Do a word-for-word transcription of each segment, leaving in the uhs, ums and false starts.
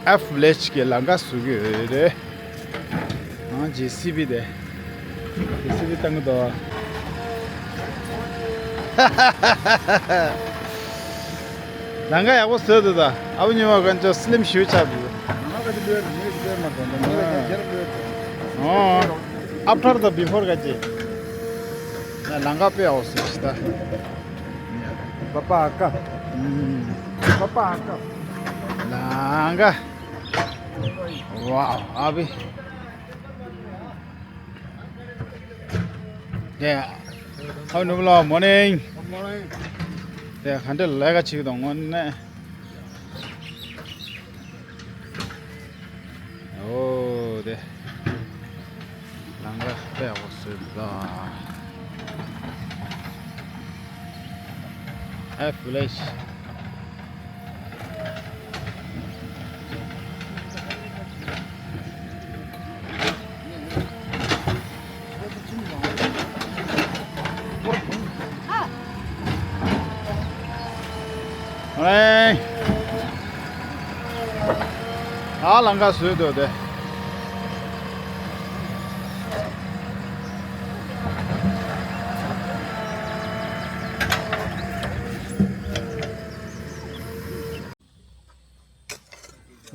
F village གི་ལམ་ཁ་བཟོ་གི་ཡོད་རེད། ཨ་ཇེ་སི་བི་དེ། ཇེ་སི་བི་བཏང་གི་འདུག་ལམ་ཁ་ཡག་པོ་བཟོས་འདུག་ད། ཨ་བུ་ཉི་མ་གན་ཅོ་སི་ལིམ་ཞུ་ཆགས་འདུག་ཨོ། after དང་before ག་ཅི། ལམ་ཁ་དཔེ་ཡག་པོ་བཟོས་ཤག་ད། པ་པ་ཨ་ཀ་པ་པ་ཨ་ཀ་ལམ་ཁ། ཝའོ། ཨ་བི། དེ། ཨ་ནུབ་ལོ་མོར་ནིང་། དེ་ག་འདྲ་ལས་ཀ་བྱེད་ཀྱི་འདུག་དངོས་གནས། ཨོ་དེ། ལམ་ཁ་དཔེ་ཡག་པོ་བཟོས་འདུག་ཨེ་ཕུ་ལེ་ཤི། ཨེ། ཨ་ལམ་ཁ་བཟོས་འདུག་དེ།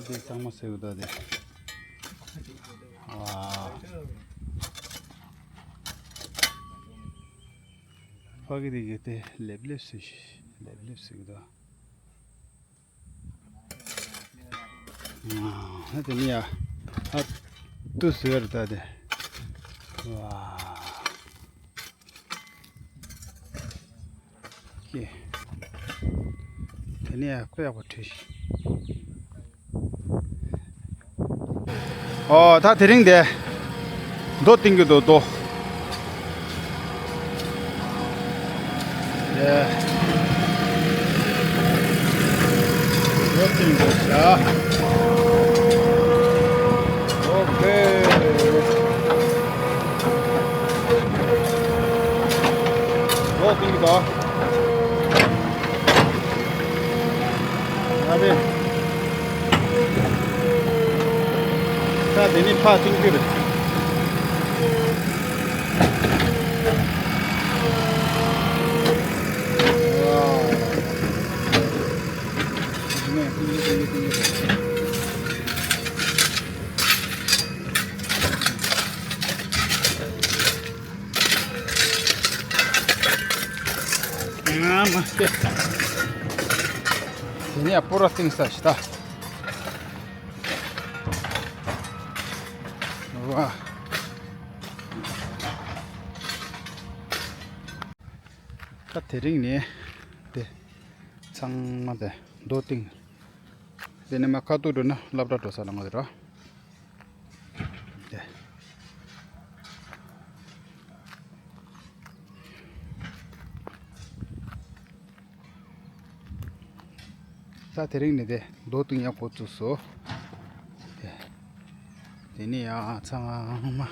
འདི་གཙང་མ་བཟོས་འདུག་དེ། ཨ། ཕ་གི་དེ་གི་དེ་ལེབ་ལེབ་བཟོས་ཤིག་ལེབ་ལེབ་བཟོས་འདུག་ཨ་དེ་ནི་ཡ། ཨ་ཏུ་ཟེར་ད་དེ། ཝ། ཀྱེ། དེ་ནི་ཡ་དཔེ་ཡག་པོ་བྲིས་ཤིག་ཨོ་ད་དེ་རིང་དེ། རྡོ་བཏིང་གི་འདུག་རྡོ། ཡ། རྡོ་བཏིང་གི་འདུག་ཤག་ཨོ་ཁེ། རྡོ་བཏིང་གི་འདུག་ཨ་ནི། ད་དེ་ནི་ཕར་བཏིང་རྒྱུ་རེད། ང་མ་སྐྱེ། དེ་ནས་སྤོ་ར་བཏིང་ས་ཞིག་ད། ཝ། ད་དེ་རིང་ནས་དེ་ཚང་མ་དེ་རྡོ་བཏིང་། དེ་ནས་མ་ཁ་ཐུག་འགྲོ་ན་སློབ་གྲྭ་འགྲོ་ས་ལ་ང་དེ་ར། དེ། ས་དེ་རིང་ནས་དེ་རྡོ་བཏིང་ཡག་འགོ་བཙུགས་སོ། དེ། དེ་ནས་ཡང་ཚང་མ།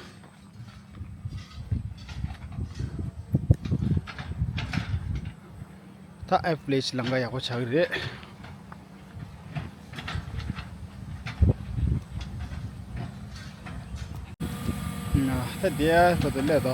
ད་ཨེ་ཕུ་ལེ་ཤི་ལམ་ཁ་ཡག་པོ་ཆགས་ཀྱི་རེད། ད་དེ་ད་དེ་ལས་ད།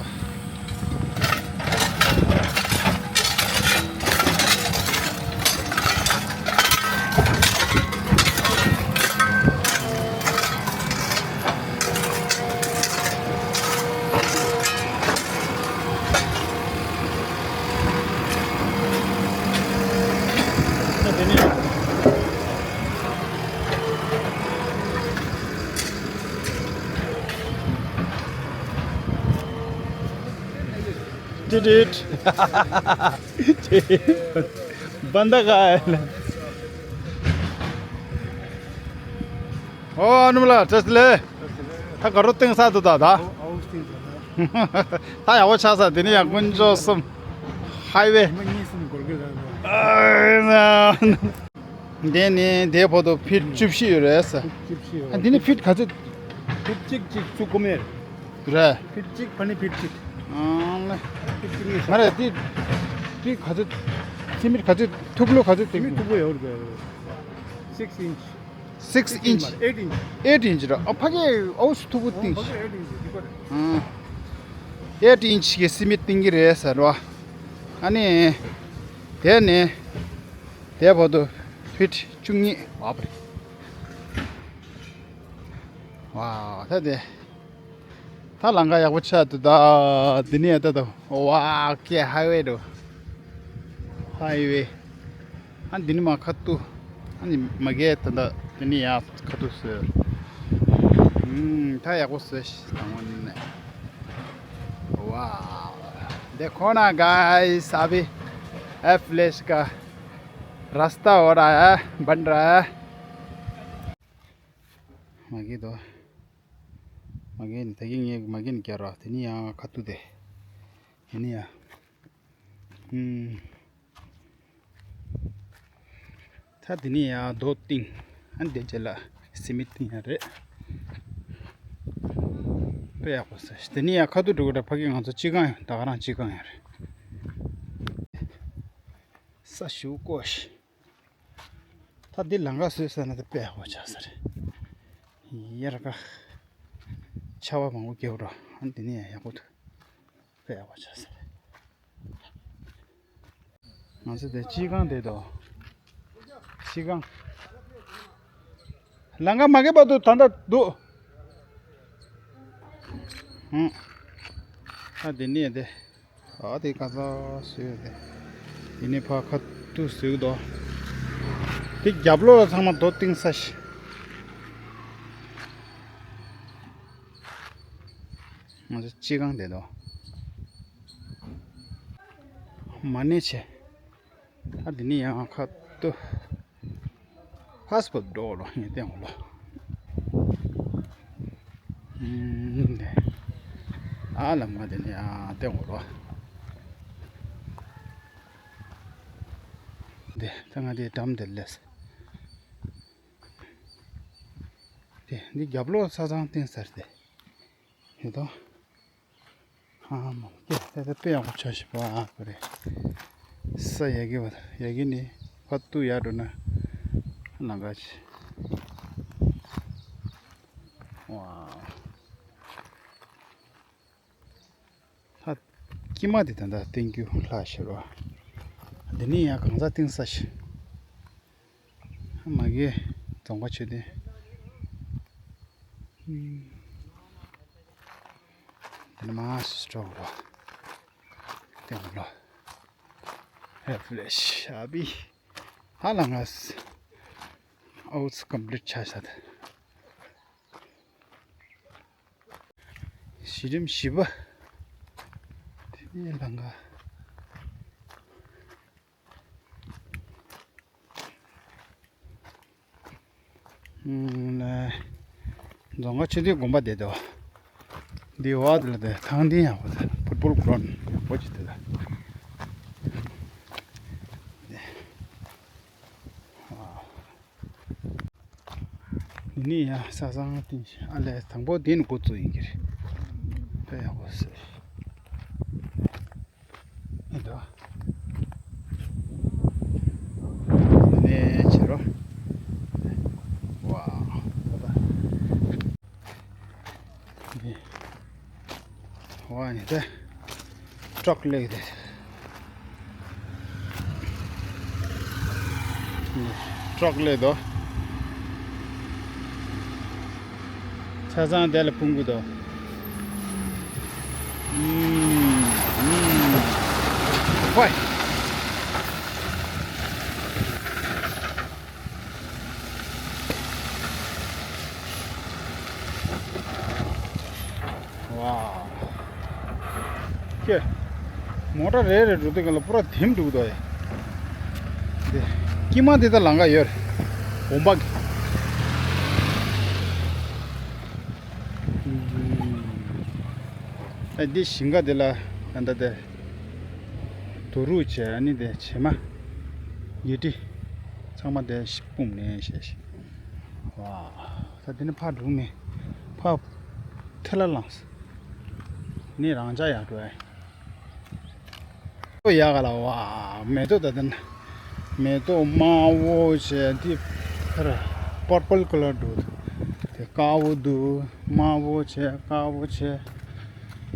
Did it. Banda kha hai. ཨོ་ཨ་ནུ་ལ་བཀྲ་ཤིས་བདེ་ལེགས། ད་ག་རོ་བཏིང་ས་འདུག་ད་ད། ད་ཡག་པོ་ཆགས་ས་དེ་ནི་ཡང་དཀོན་མཆོག་གསུམ། ཧའི་ཝེ། འདི་ནི་དེའི་བར་དུ་ཕིཊ་བཅུ་བཞི་ཡོད་རེད་ཟེར། ཕིཊ་བཅུ་བཞི་ཡོད། ཨ་འདི་ནི་ཕིཊ་ག་ཚོད། ཕིཊ་གཅིག་གཅིག་བཅུ་དགུ་མེད། རེད། ཕིཊ་གཅིག་ཕ་ནི་ཕིཊ་གཅིག་ཨང་ལེ། ཕིཊ་གཅིག་ནི། མ་རེད་འདི། འདི་ག་ཚོད། སི་མིཊ་ག་ཚོད་མཐུག་ལོ་ག་ཚོད་སི་མིཊ་མཐུག་པོ་ཡོད་རེད། six inch། six inch, eight inch ར། ཨ་ཕ་གི་ཨའུ་སི་མཐུག་པོ་བཏིང་ཤག་ཨ། eight inch གི་སི་མིད་བཏིང་གི་རེད་ཟེར་བ། ཨ་ནི། དེ་ནི། དེ་བར་དུ་ཕིཊ་བཅུ་གཉིས་བབས་པ་རེད། ཝའོ། ད་དེ། ད་ལམ་ཁ་ཡག་པོ་ཆགས་འདུག་ད་འདི་ནས་ད་ད། ཝའོ། ཀེ་ཧའི་ཝེ་འགྲོ། ཧའི་ཝེ། ཨ་འདི་ནས་མར་ཁ་ཐུག་ཨ་ནི་མ་གི་ད་ད་འདི་ནས་ཡར་ཁ་ཐུག་བཟོས། ཨུམ། ད་ཡག་པོ་བཟོས་ཤག་དང་པོ་ནས། ཝའོ། देखो ना गाइस, अभी F village का रास्ता हो रहा है, बन रहा है। མ་གི་དོ། མ་གི་ནི་ད་གིན་ངས་མ་གི་ནི་བསྐྱལ་རོགས། དེ་ནི་ཡང་ཁ་ཐུག་དེ། དེ་ནི་ཡང་། ཧུམ། ད་དེ་ནི་ཡང་རྡོ་བཏིང་། ཨ་ནི་དེ་རྗེས་ལ་སི་མིད་བཏིང་ཡ་རེད། དཔེ་ཡག་པོ་ཟེར། དེ་ནི་ཡང་ཁ་ཐུག་འགྲོ་གི་རེད། ཕ་གི་ང་ཚོ་སྤྱི་ཁང་ཡོད། ད་ག་རང་སྤྱི་ཁང་ཡོད་རེད། ས་ཞིག་བརྐོས་ཤག་ད་འདི་ལམ་ཁ་བཟོས་ཟེར་ན་ད་དཔེ་ཡག་པོ་ཆགས་ས་རེད། ཡར་ཀ་ཆར་པ་མང་པོ་བརྒྱབ་རོགས། ཨ་འདི་ནི་ཡང་ཡག་པོ་འདུག་དཔེ་ཡག་པོ་ཆགས་ས་རེད། ང་ཚོ་དེ་སྤྱི་ཁང་དེ་དོ། སྤྱི་ཁང་། ལམ་ཁ་མ་བརྒལ་བར་དུ་ད་ལྟ་འདུག་ཧུང་། ད་འདི་ནས་དེ། ཨ་དེ་ག་ཚོད་བཟོས་ཡོད་དེ། དེ་ནས་ཕར་ཁ་ཐུག་བཟོས་འདུག་དེ་རྒྱབ་ལོགས་ལ་ཚང་མ་རྡོ་བཏིང་ས་ཞིག་ང་ཚོ་སྤྱི་ཁང་དེ་དོ། མ་ཎི་བྱས། ད་འདི་ནས་ཡང་ཁ་ཐུག་ཕ་སི་པོར་འགྲོ་ལོ། ངས་བསྟན་འོ་ལོ། ཨུམ། དེ། ཨ་ལམ་ཁ་དེ་ནས་ཡང་བསྟན་འོ་ལོ། དེ་ད་ང་དེ་འགྲམ་དེ་སླེབས། དེ་འདི་རྒྱབ་ལོགས་ས་ཚང་བཏིང་ཚར་ཏེ། ཡོད་དོ། ཨ་མ་ཀེ་ད་ལྟ་དཔེ་ཡག་པོ་ཆགས་ཤག་པ། ཨ་ཁོ་རེ། ས་ཡ་གི་བ་ཡ་གི་ནི་ཕ་ཏུ་ཡ་འགྲོ་ན་ལང་ག་ཆེ། ཝའོ། ད་སྐྱི་མ་དེ་ད་ལྟ་བསྟན་རྒྱུ་ལྷག་ཤག་རོ། འདི་ནི་ཡང་གང་ཚ་བཏིང་ས་ཤག་མ་གི་རྫོང་པ་ཆོས་ལྡན། དེ་ནས་མ་སི་ཊོག་ལོ། དེ་ལོ། ཧེ་ཕི་ལེ་ཤ་བི། ཧ་ལ་ངས་ཨའུ་ཀོམ་པི་ལིཊ་ཆ་ཤ་ད། གཞི་རིམ་བཞི་པ། དེ་ནས་ལང་ག་ཨུམ། རྫོང་ཁ་ཆེ་དུས་དགོན་པ་བསྡད་དོ། འདི་བ་དེ་ལ་དེ་ཐང་འདི་ཡག་པོ་དང་ཕུཊ་བོལ་གྷི་རའུན་ཌི་ཡག་པོ་ཅིག་དེ་ལ། འདི་ནི་ཡང་ས་སང་བསྟན་ཤག་ཨ་ལས་དང་པོ་འདི་ནི་འགོ་བཙུགས་ཡིན་གྱི་རེད། དཔེ་ཡག་པོ་ཟེར། ཨེ་འདུག་ནས་བྱེད་རོགས། ཝའོ། ད་ལྟ། འདི། ཝ་ནི་ད། ཊྲག་སླེབས་ཏེ། ཊྲག་སླེབས་དོ། ཆ་ཚང་དེ་ལ་ཕུང་གི་དོ། ཨུམ། ཨུམ། ཧོའི། ཝའོ། ཀྱེ། མོ་ཊ་རེ་རེ་འགྲོ་དུས་སྒང་ལ་པུ་ར་དིམ་འགྲོ་གི་འདུག་ཨེ། དེ། དཀྱིལ་མ་འདི་ད་ལམ་ཁ་ཡོད་རེད། འོང་འབག་གི། ཨ་འདི་ཞིང་ཁ་འདི་ལ་ད་ལྟ་དེ། རྡོ་རུག་བྱས། ཨ་ནི་དེ་བྱེ་མ། ཡེ་ཏི། ཚང་མ་དེ་སྤུངས་ནས་བྱས་ཤིང་། ཝའོ། ད་འདི་ནི་ཕར་འགྲོ་མེད། ཕར་ཐལ་ལ་ལངས། ནི་རང་ཅག་ཡར་འགྲོ་ཨེ། ཡག་ག་ལ་ཝའོ། མེ་ཏོག་ད་ལྟ་ན། མེ་ཏོག་དམར་པོ་བྱས་འདི་ཕར། པར་པལ་ཀ་ལར་འདུག་དེ་དཀར་པོ་འདུག་དམར་པོ་བྱས་དཀར་པོ་བྱས།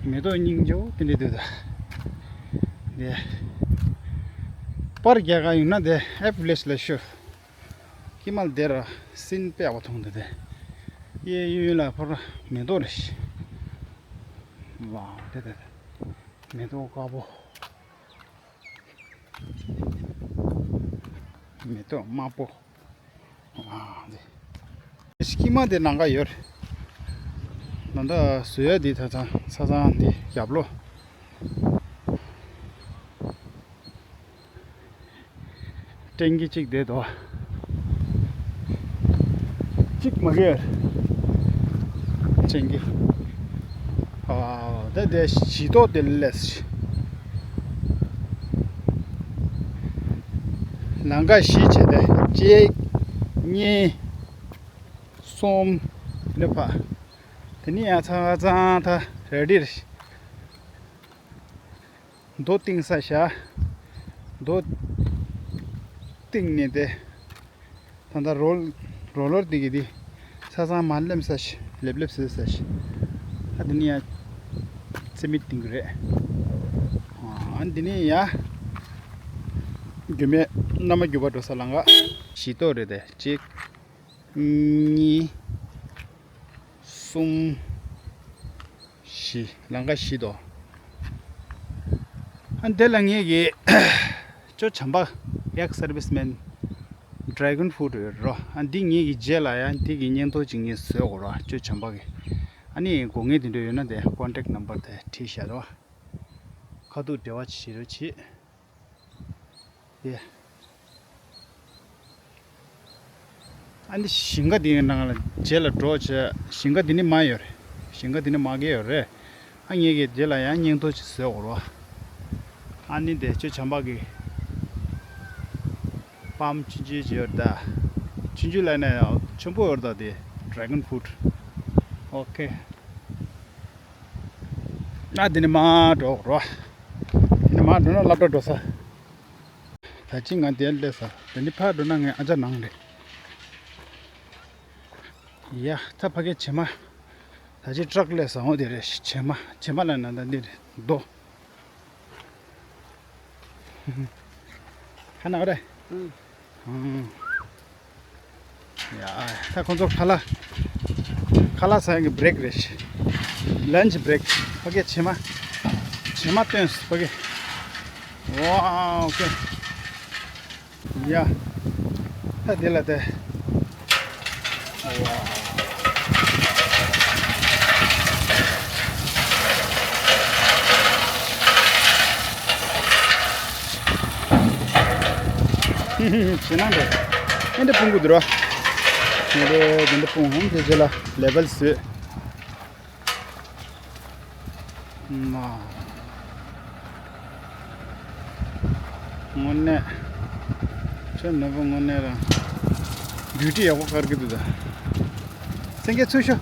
མེ་ཏོག་སྙིང་རྗེ་པོ་དེ་འདྲ་འདུག་ད། དེ་པར་རྒྱག་ག་ཡོང་ན་དེ་ཨེབ་ལེས་ལ་ཤོད། ཀི་མལ་དེ་ར་སིན་པེ་བ་མཐོང་དེ་དེ། གཡས་གཡོན་ལ་ཕར་མེ་ཏོག་རེ་ཞིག་ཝའོ། དེ་དེ་དེ། མེ་ཏོག་དཀར་པོ། མེ་ཏོག་དམར་པོ། ཨ་འདི། སྐྱིད་མ་དེ་ནང་ག་ཡོད་རེད། ད་ལྟ་བཟོ་ཡ་འདི་ད་ཚང་ས་ཚང་འདི་རྒྱབ་ལོགས། སྤྲིན་གྱི་གཅིག་བསྡད་དོ། གཅིག་མ་གིར། སྤྲིན་གྱི། ཨ་ད་དེ་བཞི་ཏོག་དེ་ལས། ལང་ཀ་བཞི་བྱས་ཏེ་གཅིག་གཉིས། གསུམ། འདི་ཕ། དེ་ནི་ཡང་ཚང་ཚང་ད་རེ་ཌི་རེད། རྡོ་བཏིང་ས་བཞག་རྡོ་བཏིང་ནས་དེ། ད་ལྟ་རོལ་རོ་ལོར་དེ་གི་དེ། ས་ཚང་མ་ལེམ་ས་ཞིག་ལེབ་ལེབ་ཟེར་ས་ཞིག་ཨ་དེ་ནི་ཡང་རྩེ་མིག་བཏིང་གི་རེད། ཨ་འདི་ནི་ཡང་རྒྱུ་མེད་མནའ་མ་རྒྱུ་བ་འགྲོ་ས་ལང་ཀ་བཞི་ཏོག་རེད་དེ་གཅིག་གཉིས། གསུམ། བཞི། ལང་ཀ་བཞི་དོ། ཨ་འདི་ལ་ངེད་ཀྱི་ཅོ་བྱམས་པ་ཨེགས་སར་བིས་མེན་ཌེ་གོན་ཕུ་རུཊ་ཡོད་རོ། ཨ་འདི་ངེད་ཀྱི་རྗེས་ལ་ཡང་འདི་གི་བརྙན་ཐུང་ཅིག་ངས་བཟོས་དགོས་རོ་ཅོ་བྱམས་པ་གི། ཨ་ནི་དགོས་ངེས་དེ་འདྲ་ཡོད་ན་དེ་ཀོན་ཊེག་ནམ་བར་དེ་བྲིས་བཞག་རོ། ཁ་ཐུག་འབྲེལ་བ་བྱེད་རོགས་བྱེད། དེ། ཨ་ནི་ཞིང་ཁ་འདི་ནང་ལ་རྗེས་ལ་འགྲོ་བྱས་ཞིང་ཁ་འདི་ནི་མ་ཡོད་རེད། ཞིང་ཁ་འདི་ནི་མ་གི་ཡོད་རེད། ཨ་ངེད་ཀྱི་རྗེས་ལ་ཡང་བརྙན་ཐུང་ཅིག་བཟོས་དགོས་རེད་བ། ཨ་ནི་དེ་ཅོ་བྱམས་པ་གི་པམ་ཆུང་ཆུང་ཅིག་ཡོད་ད། ཆུང་ཆུང་ལ་ནས་ཆེན་པོ་ཡོད་ད་དེ་ཌེ་གོན་ཕུ་རུཊ། ཨོ་ཁེ། ཨ་དེ་ནི་མ་འགྲོ་རོགས། དེ་ནི་མ་འགྲོ་ན་སློབ་གྲྭ་འགྲོ་ས། ད་ཅི་ང་དེར་སླེབས་ས། དེ་ནི་ཕར་འགྲོ་ན་ངའི་ཨ་ཅག་ནང་རེད། ཡ་ད་ཕ་གི་བྱེ་མ། ད་ཅི་ཊག་སླེབས་ས་འོ་དེ་རེད་བྱེ་མ་བྱེ་མ་ལ་ན་ད་འདི་རེད་རྡོ། ཁ་ན་རེད། ཨང་། ཡ། ད་ཁོང་ཚོ་ཁ་ལག་ཁ་ལག་ཟ་ཡག་གི་བྷི་རེག་རེད། ལན་ཆི་བྷི་རེག་ཕ་གི་བྱེ་མ། བྱེ་མ་བཏོན་སོང་ཕ་གི། ཝའོ་ཨོ་ཁེ། ཡ། ད་དེ་ལ་དེ། ཝའོ། ཞེད་སྣང་འདྲ། ཨེ་འདྲ་སྤུངས་དགོས་འདུག་ར། ངས་དེ་འདི་འདྲ་སྤུངས་ཧོམ་དེ་རྗེས་ལ་ལེ་བལ་བཟོས། མ། དངོས་གནས། ཁྱོད་ནོར་བུ་དངོས་གནས་རང་། ཌིའུ་ཊི་ཡག་པོ་དཀར་གི་འདུག་ད། སེང་གེ་ཚུར་ཤོག་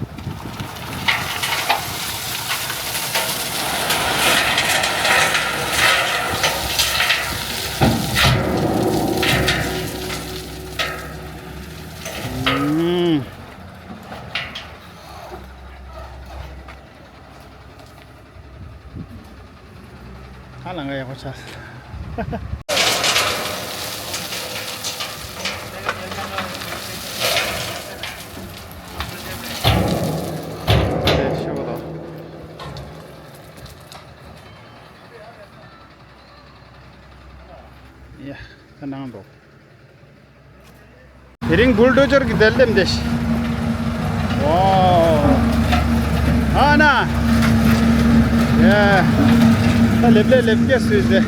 ཨུམ། ཨ་ལང་ཀ་ཡག་པོ་ཆགས། ཡ། ད་ནང་འགྲོ། དེ་རིང་བུལ་ཌོ་ཛར་གྱི་དལ་འདེམས་དེ། ཝའོ། ཨ་ན། ཡ། ད་ལེབ་ལེ་ལེབ་སྐྱེ་སུས་ཟེ། ཡ།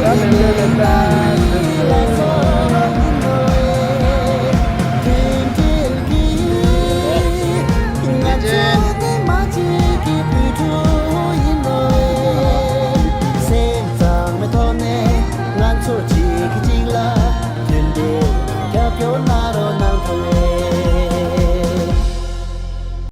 ད་ལེབ་ལེ་ལེབ་ལེ།